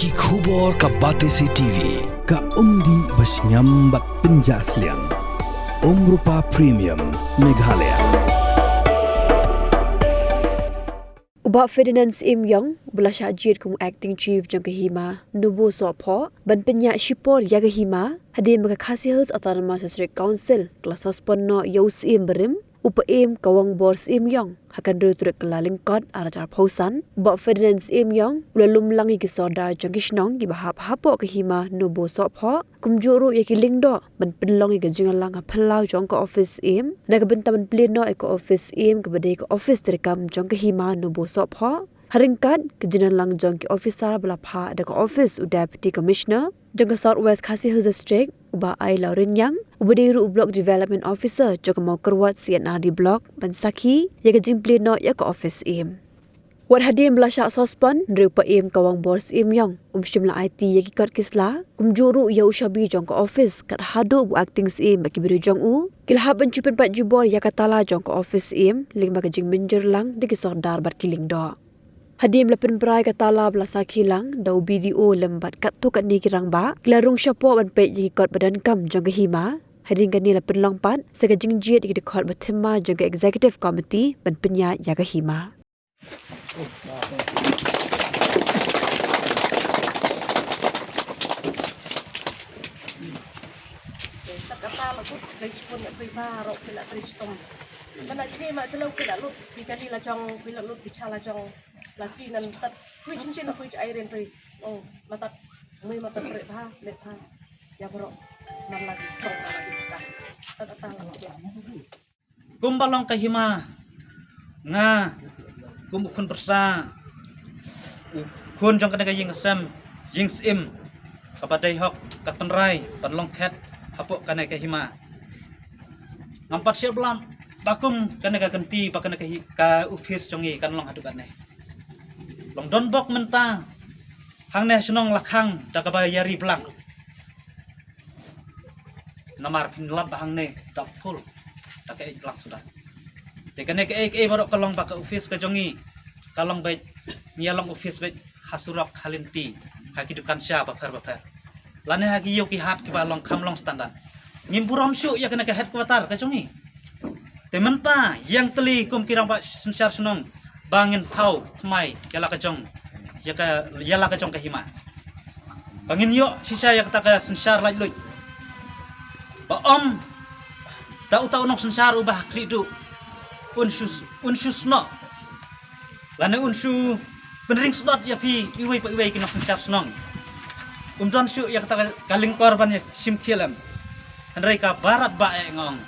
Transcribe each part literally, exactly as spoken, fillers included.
Ki khubor ka Batesi T V, ka umdih ba shngiam bad pynjah sliang. Umrupa Premium, Meghalaya. U Bah Ferdinand Syiem Ïong, uba la shah jied kum u Acting Chief jong ka Hima Nobosohphoh, ban pynïaid shipor ïa ka Hima, hadien ba ka Khasi Hills Autonomous District Council ka la suspend noh ïa u Syiem barim, u Paiem Kawangbor Syiem Ïong, ha ka hynriew tarik Kyllalyngkot arhajar arphew san, u Bah Ferdinand Syiem Ïong u la lum lang ïa ki sordar jong ki shnong kiba hap hapoh ka Hima Nobosohphoh, kumjuh ruh ïa ki lyngdoh ban pynlong ïa ka jingïalang ha phyllaw jong ka ophis Syiem, na ka bynta ban plie noh ïa ka ophis Syiem kaba dei ka ophis treikam jong ka Hima Nobosohphoh. Ha ryngkat ka jingïalang jong ki ophisar ba la phah da ka ophis u Deputy Commissioner jong ka South West Khasi Hills District, u Bah Ailawrynïang, uba dei ruh u Block Development Officer jong ka Mawkyrwat C and R D Block, ban sakhi ïa ka jingplie noh ïa ka ophis Syiem. Wat hadien ba la shah suspend, hynrei u Paiem Kawangbor Syiem Ïong um shym la aiti ïa ki kot ki sla, kumjuh ruh ïa u shabi jong ka ophis, kat haduh ba u Acting Syiem bad ki briew jong u ki la hap ban shu pynpait jubor ïa ka tala jong ka ophis Syiem, lyngba ka jingmynjur lang da ki sordar bad ki lyngdoh. Hadien ba la pynbrai ka tala ba la sakhi lang da u B D O lem bad katto katne ki rangbah, ki la rung shapoh ban peit ïa ki kot ba donkam jong ka Hima. Hadien kane la pynlong pat sa ka jingjied ïa ki dkhot ba thymmai jong ka Executive Committee ban pynïaid ïa ka Hima. Kata la kut, dei shipun ïa phi baroh phi la trei shitom. Mana shini ma jylliew phi la lut, phi kali la jong, phi la lut, phi cha la jong. La ki nan tat, phi shin shin, phi ai ren phi. Oh, ma tat, mui ma tat pre bha, le bha. Ïa baroh, man la ki chong, man la ki ka. Tat tat la lut. Kumba long ka Hima, nga kum u khun pyrsa, u khun jong kane ka ïing ka sem, ïing Syiem, kaba dei hok ka tynrai ban long khet hapoh kane ka Hima. Ngam pat shym la blam ba kum kane ka kynti ba kane ka hi-, ka ophis jong ngi kan long haduh katne. Long don bok mynta hangne shnong la khang da kaba ïari blang. Namar phin lap ba hangne da phul da kaei blang suda. Te kane kaei kaei baroh ka long ba ka ophis ka jong ngi ka long beit, ngi ïa long ophis beit ha surok ha lynti ha ki dukan sha bapher bapher, lane ha ki ïew ki hat kiba long kham long standard. Ngim burom shuh ïa kane ka headquarter ka jong ngi. Te mynta ïeng tylli kum ki rangbah synshar shnong ba ngin thaw thymmai ïa la ka jong, ïa ka, ïa la ka jong ka Hima. Ba ngin ïoh shisha ïa kata ka synshar laitluid. Ba ym da uta u nongsynshar uba ha khlieh duh un shu, un shu snoh lane un shu pynring sdot ïa phi iwei pa iwei ki nongsynshar shnong. Um don shuh ïa kata ka, ka lyngkor ban ïa shim khie lem. Hynrei ka barat ba eh nga ong,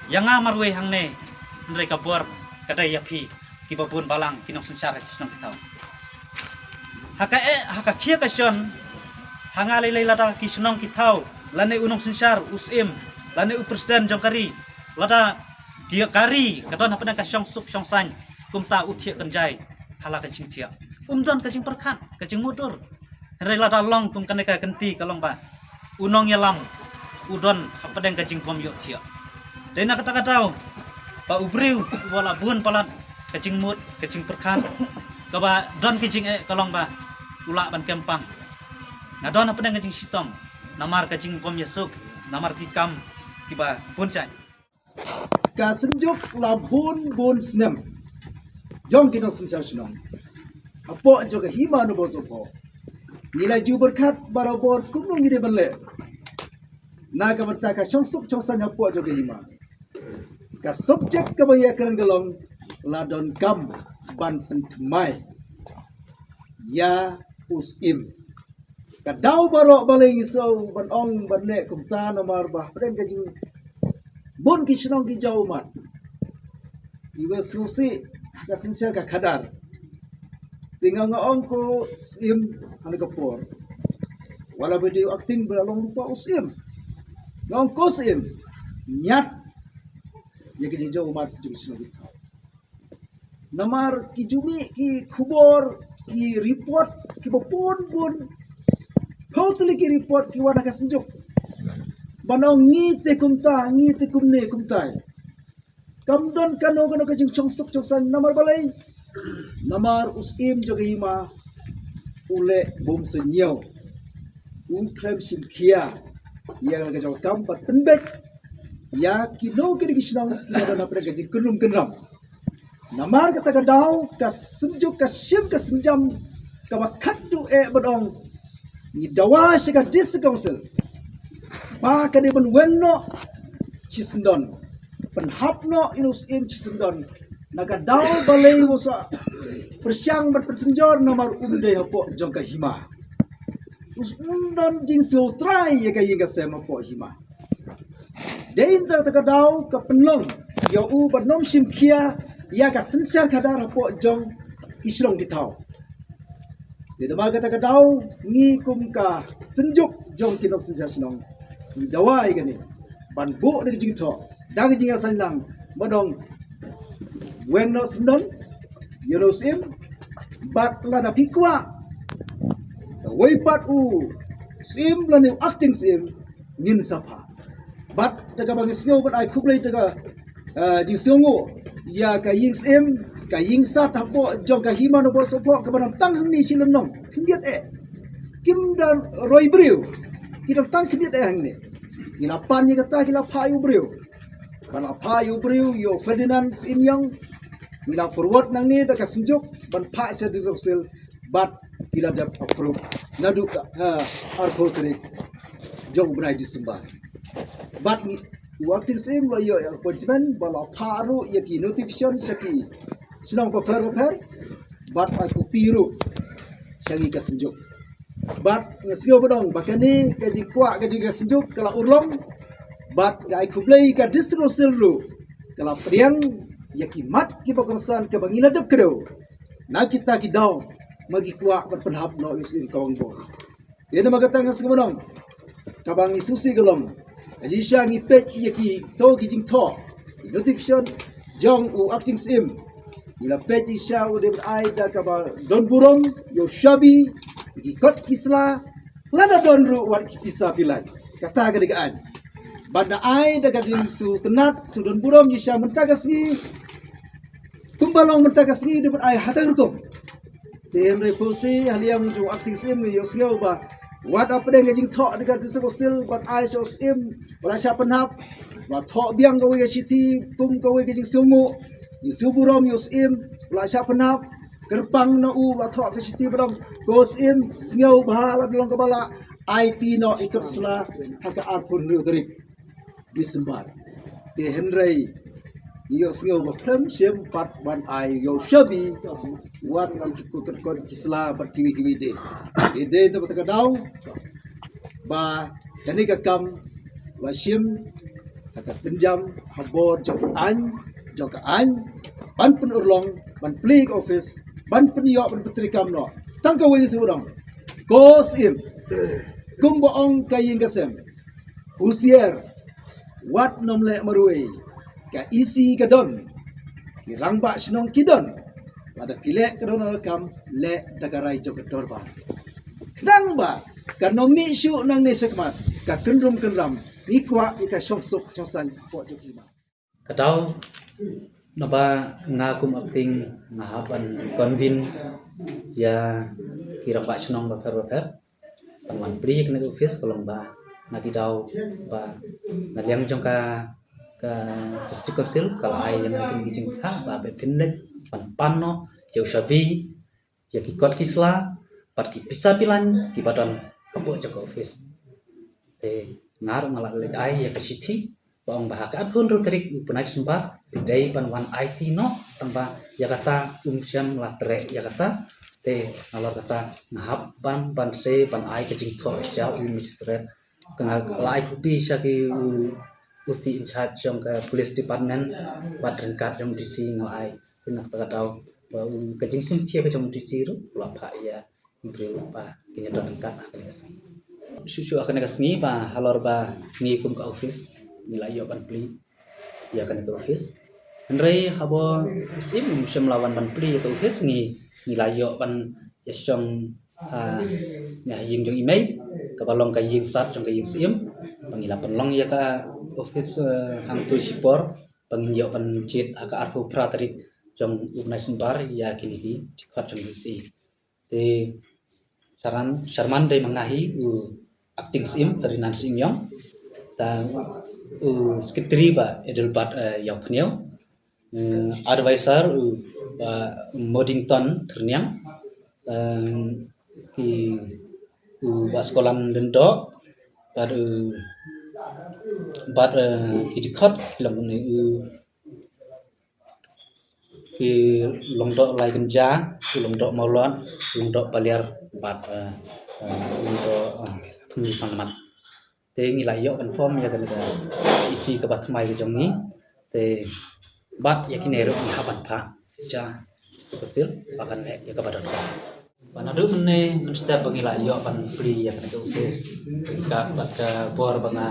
ïa nga marwei hangne, hynrei ka bor ka dei ïa phi kiba bun balang ki nongsynshar shnong ki thaw. Ha ka eh, ha ka khia ka shon, ha nga lei lei lada ki shnong ki thaw, lane u nongsynshar, u Syiem, lane u president jong ka ri, lada ki ka ri ka don hapdeng ka shongsuk shongsaiñ, kumta u thiah kynjai ha la ka jingthiah. Um don ka jingpyrkhat, ka jingmutdur. Hynrei lada long kum kane ka kynti ka long ba u nongïalam u don hapdeng ka jingbym ïohthiah. Dei na kata ka daw ba u briew uba la bun palat ka jingmut, ka jingpyrkhat, kaba don ka jingeh ka long ba u lah ban kem pang. Nga don hapdeng ka jingshitom namar ka jingbym ïasuk, namar ki kam kiba bun jait. Ka Synjuk la bun bun snem jong ki nongsynshar shnong hapoh jong ka Hima Nobosohphoh. Ngi la ju pyrkhat barabor kumno ngi dei ban leh na ka bynta ka shongsuk shongsaiñ hapoh jong ka Hima. Ka subject kaba ïakren ka long la donkam ban pynthymmai ïa u Syiem. Ka daw baroh balei ngi shu ban ong ban leh kumta namar ba hapdeng ka jingbun ki shnong ki jaw ummat. Iba sngewsih ha ka synshar ka khadar. Te nga nga ong ko Syiem ha kane ka por, wat la ba dei u Acting ba la long lypa u Syiem. Nga ong ko Syiem, ñiad ïa ka jingjaw ummat jong ki shnong ki thaw. Namar ki ju mih ki khubor, ki report kiba bun bun. Phew tylli ki report ki wan ha ka Synjuk ban ong ngi te kumta, ngi te kumne kumtai. Kam don kano kano ka jingshongsuk shongsaiñ namar balei? Namar u Syiem jong ka Hima u leh bym sngewthuh, u khlem shim khia ïa ka jong ka kam bad pynbeit ïa kino kino ki shnong kiba don hapdeng ka jingkynrum kynram. Namar kata ka daw ka Synjuk ka shim ka sienjam kaba khatduh eh ban ong, ngi dawa sha ka District Council ba ka dei ban weng noh shisyndon, pynhap noh ïa u Syiem shisyndon na ka daw balei u sa pyrshang ban pynsynjor namar um dei hapoh jong ka hima. Um don jingsngewthuh ïa ka ïing ka sem hapoh hima. Dei na kata ka daw ka pynlong ïa u ban ym shim khia ïa ka synshar khadar hapoh jong ki shnong ki thaw. Te namar kata ka daw ngi kum ka Synjuk jong ki nongsynshar shnong ngi dawa ïa kane ban buh da ka jingthoh da ka jingïasaid lang ban ong, weng noh shisyndon ïa u Syiem, bad lada phi kwah kawei pat u Syiem lane u Acting Syiem, ngin sa phah. Bad da kaba ngi sngew ban ai khublei da ka, eh, jingsngewnguh ïa ka ïing Syiem, ka ïing sad hapoh jong ka hima Nongpoh Sohphoh kaba nang tang hangne shi lynnong khyndiat eh. Kim don roi briew, ki don tang khyndiat eh hangne. Ngi la pan ïa kata, ki la phah ïa u briew. Ba la phah ïa u briew, ïa u Ferdinand Syiemliang. Ngi la forward nangne da ka Synjuk ban phah sha District Council, bad ki la dep approve naduh ka, ha, arphew tarik jong u bnai December. Bad ngi, u Acting Syiem la ïoh ïa ka appointment, ba la phah ruh ïa ki notification sha ki shnong bapher bapher, bad ai copy ruh sha ngi ka Synjuk. Bad nga sngew ba dang ba kane ka jingkwah ka jong ka Synjuk ka la urlong, bad nga ai khublei ka District Council ruh ka la pdiang ïa ki mat kiba kongsan kaba ngi la dep kdew na kita ki daw ba ngi kwah ban pynhap noh ïa u Syiem Kawang Bor. Te namar kata nga sngew ba dang kaba ngi sngewsih ka long, ka jingshisha ngi peit ïa kito ki jingthoh, ki notification jong u Acting Syiem. Ngi la peit jingshisha u dei ban ai da kaba don burom ïa u shabi, ïa ki kot ki sla, lada don ruh wat ki pisa pilai. Kata ka dei ka aiñ. Bad da ai da ka jingsngewtynnat, sngewdon burom jingshisha mynta ka sngi. Kumba long mynta ka sngi dei ban ai ha kata ka rukom. Te hynrei pynsi ha liang jong u Acting Syiem ngi ïohsngew ba wat hapdeng ka jingthoh da ka District Council ban ai sha u Syiem ba la shah pynhap, ba thoh biang kawei ka shithi kum kawei ka jingsngewnguh, jingsngew burom ïa u Syiem ba la shah pynhap, kyrpang na u ba la thoh ka shithi ba dang, ko Syiem, sngewbha lada long kaba lah, aiti noh ïa ki kot sla ha ka arphew hynriew tarik December. Te hynrei ngi ïohsngew ba khlem shym pat ban ai ïa u shabi wat ïa ki kot kot ki sla bad kiwei kiwei de. Te dei na kata ka daw ba kane ka kam la shim ha ka sienjam ha bor jong ka aiñ, jong ka aiñ, ban pynurlong, ban plie ka office, ban pynïoh, ban pyntreikam noh. Tang kawei ngi shu dang, ko Syiem, kumba ong ka ïing ka sem, husiar, wat nym leh marwei, ka E C ka don, ki rangbah shnong ki don, lada phi leh ka don ka kam, leh da ka rai jong ka dorbar. Khnang ba kan nym mih shuh nangne shakhmat ka kynrum kynram, ngi kwah ïa ka shongsuk shongsaiñ hapoh jong ki ma. Ka daw naba nga kum Acting nga hap ban convene ïa ki rangbah shnong bapher bapher ban wan plie kane ka office, ka long ba na ki daw ba na liang jong ka, ka District Council ka la ai ïa nga kine ki jingthoh ba bad phin leit ban pan noh ïa u shabi, ïa ki kot ki sla bad ki pisa pilai kiba don hapoh jong ka office. Te nga ruh nga la leit ai ïa ka shithi ba ong ba ha ka arphew hynriew tarik u bnai December phi dei ban wan aiti noh, tang ba ïa kata um shym la treh ïa kata. Te nalor kata nga hap ban, ban sa ban ai ka jingthoh sha u Magistrate. Ka nga la ai copy sha ki u, u C in charge jong ka Police Department bad ryngkat jong D C nga la ai. Te na kata ka daw ba u, ka jingshim khia ka jong D C ruh la phah ïa u briew ba kin ïa don ryngkat ha kane ka sngi. Shuh shuh ha kane ka sngi ba halor ba ngi kum ka office ngi la ïoh ban plie ïa kane ka office. Hynrei haba u Syiem um shym la wan ban plie ïa ka office, ngi, ngi la ïoh ban ïa shong, ah, ïa ha ïing jong i mei kaba long ka ïing sad jong ka ïing Syiem. Ba ngi la pynlong ïa ka office, eh, hangto shipor ba ngin ïoh ban jied ha ka arphew phra tarik jong u bnai December ïa kine ki dkhot jong D C. Te Sharan, Sharman dei ma nga hi u acting Syiem, Ferdinand Syiemiong. Tang u secretary Bah Adelbert, eh, Ïawphniaw. Eh, advisor u Bah Modington Thyrniang. Eh, ki u Bah Skolan Lyngdoh. Bad u, bad, eh, ki dkhot ki long ne u, ki Lyngdoh Laikynja, ki Lyngdoh Mawlot, Lyngdoh Paliar, bad, eh, eh, Lyngdoh, eh, Thungni Sangmat. Te ngi la ïoh ban form ïa kane ka EC kaba thymmai ka jong ngi. Te bad ïa kine ruh ngi hap ban phah sha Council ba kan leh ïa kaba donkar. Ba naduh mynne mynstep ba ngi la ïoh ban plie ïa kane ka office, ka bad ka bor ba nga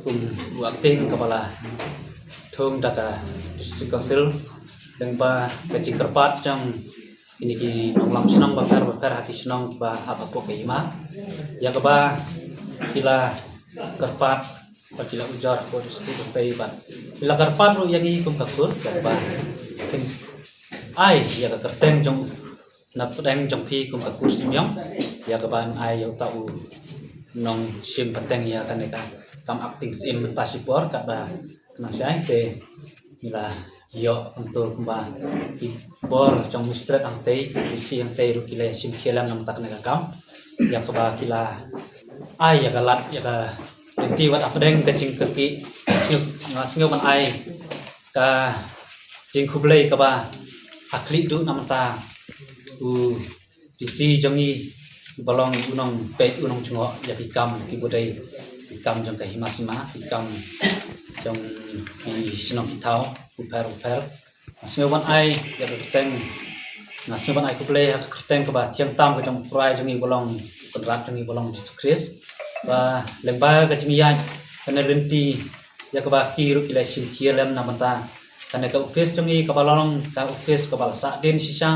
kum u acting kaba la thung da ka District Council, lyngba ka jingkyrpad jong kine ki nonglam shnong bapher bapher ha ki shnong kiba hap hapoh ka hima, ïa kaba ki la kyrpad bad ki la ujor hapoh district, bad ki la kyrpad ruh ïa ngi kum ka kur, ïa kaba kin ai ïa ka kyrteng jong u na pdeng jong phi kum ka kur Syiemiong, ïa kaba yn ai ïa uta u nongshim pateng ïa kane ka kam acting Syiem mynta shipor, katba kynang shai te ngi la ïoh kumto kumba ki bor jong Mistret hangtei, DC hangtei ruh ki la shim khia lem na mynta kane ka kam, ïa kaba ki la ai ïa ka lad ïa ka lynti wat hapdeng ka jingkyrkieh. Sngew, nga sngew ban ai ka jingkhublei kaba ha khlieh duh na mynta u DC jong ngi, uba long u nongpeit u nongjngoh ïa ki kam kiba dei ki kam jong ka hima sima, ki kam jong ki shnong ki thaw bapher bapher. Nga sngew ban ai ïa ka kyrteng, nga sngew ban ai khublei ha ka kyrteng kaba thiang tam ka jong u Trai jong ngi uba long u Kynrad jong ngi uba long Jisu Khrist. Ba lyngba ka jingïaid kane lynti ïa kaba ki ruh ki la shim khia lem na mynta kane ka office jong ngi kaba long ka office kaba la sahdien shisha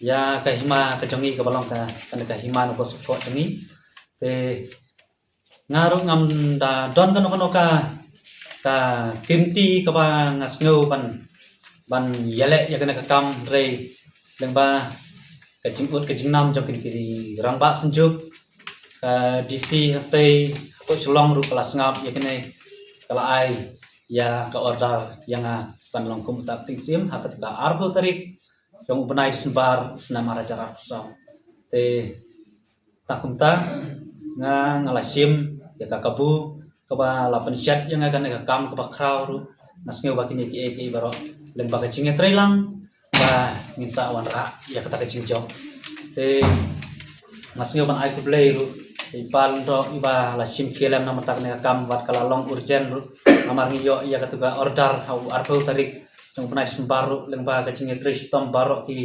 ïa ka hima ka jong ngi kaba long ka, kane ka hima Nongpoh Sohphoh jong ngi. Te nga ruh ngam da don kano kano ka, ka kynti kaba nga sngew ban, ban ïaleh ïa kane ka kam, hynrei lyngba ka jingud ka jingnam jong kine ki rangbah synjuk, ka DC hangtei hapoh Shillong ruh ka la sngap ïa kane, ka la ai ïa ka order ïa nga ban long kum uta acting Syiem ha kata ka arphew tarik jong u bnai December u snem ar hajar arphew saw. Te tang kumta nga, nga la shim ïa ka kabu kaba la pynshet ïa nga kane ka kam kaba khraw ruh. Nga sngew ba kine kiei kiei baroh lyngba ka jingïatreilang ba ngin sa wanrah ïa kata ka jingjop. Te nga sngew ban ai khublei ruh ïa i Pa Lyngdoh iba la shim khia lem na mynta kane ka kam bad ka la long urgent ruh. Namar ngi ïoh ïa katu ka order ha u arphew tarik jong u bnai December ruh, lyngba ka jingïatrei shitom baroh ki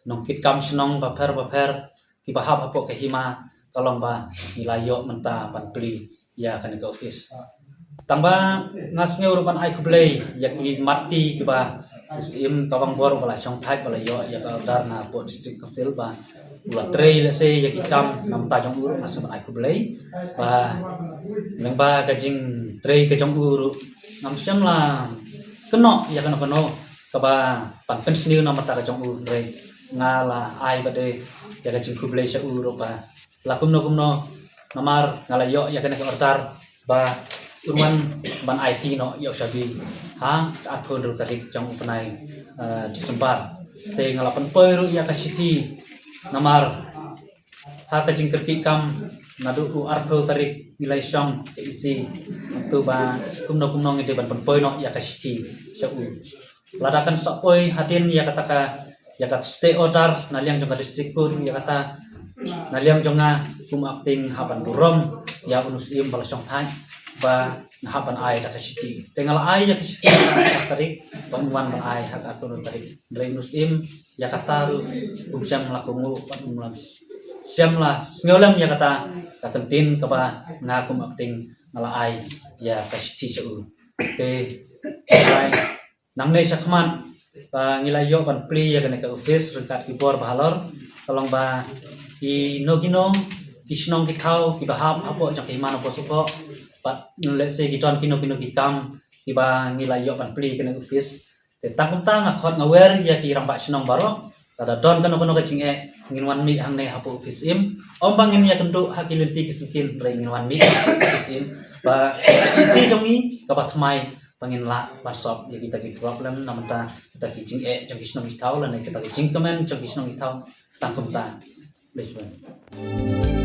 nongkitkam shnong bapher bapher kiba hap hapoh ka hima, ka long ba ngi la ïoh mynta ban plie ïa kane ka office. Tang ba nga sngew ruh ban ai khublei ïa ki mat ti kiba u Syiem Kawang Bor ba la shongthait ba la ïoh ïa ka order na hapoh District Council ba u la trei lehse ïa ki kam na bynta jong u ruh, nga sngew ban ai khublei. Ba lyngba ka jingtrei ka jong u ruh ngam shym la kynnoh ïa kano kano kaba pan pynsniew na bynta ka jong u, hynrei nga la ai ba dei ïa ka jingkhublei sha u ruh ba la kumno kumno namar nga la ïoh ïa kane ka order ba un wan ban aiti noh ïa u shabi ha ka arphew hynriew tarik jong u bnai, eh, December. Te nga la pynpoi ruh ïa ka shithi namar ha ka jingkyrkieh kam naduh u arphew tarik ngi la ïashong ka EC, to ba kumno kumno ngi dei ban pynpoi noh ïa ka shithi sha u. Lada kan sa poi hadien ïa kata ka, ïa ka stay order na liang jong ka District Court, ïa kata na liang jong nga kum acting hap ban burom ïa u Syiem ba la shongthait ba nga hap ban ai da ka shithi. Te nga la ai ïa ka shithi ha ka tarik ba un wan ban ai ha ka arphew tarik. Hynrei u Syiem ïa kata ruh um shym la kohnguh bad um shym la sngewlem ïa kata ka kyntien kaba nga kum acting nga la ai ïa ka shithi sha u. Te nangne shakhmat ba ngi la ïoh ban plie ïa kane ka office ryngkat ki bor ba halor, ka long ba kino kino ki shnong ki thaw kiba hap hapoh jong ka hima Nongpoh Sohphoh, bad lehse ki don kino kino ki kam kiba ngi la ïoh ban plie ïa kane ka office. Te tang kumta nga khot nga wer ïa ki rangbah shnong baroh Lada don kano kano ka jingeh, ngin wan mih hangne hapoh office im. Ym ba ngin ïakynduh ha ki lynti ki syngkien, hynrei ngin wan mih hapoh office im. Ba ka P C jong ngi kaba thymmai, ba ngin lah ban solve ïa kita ki problem, namar kita ki jingeh jong ki shnong ki thaw lane kita ki jingkmen jong ki shnong ki thaw. Tang kumta. Khublei shibun.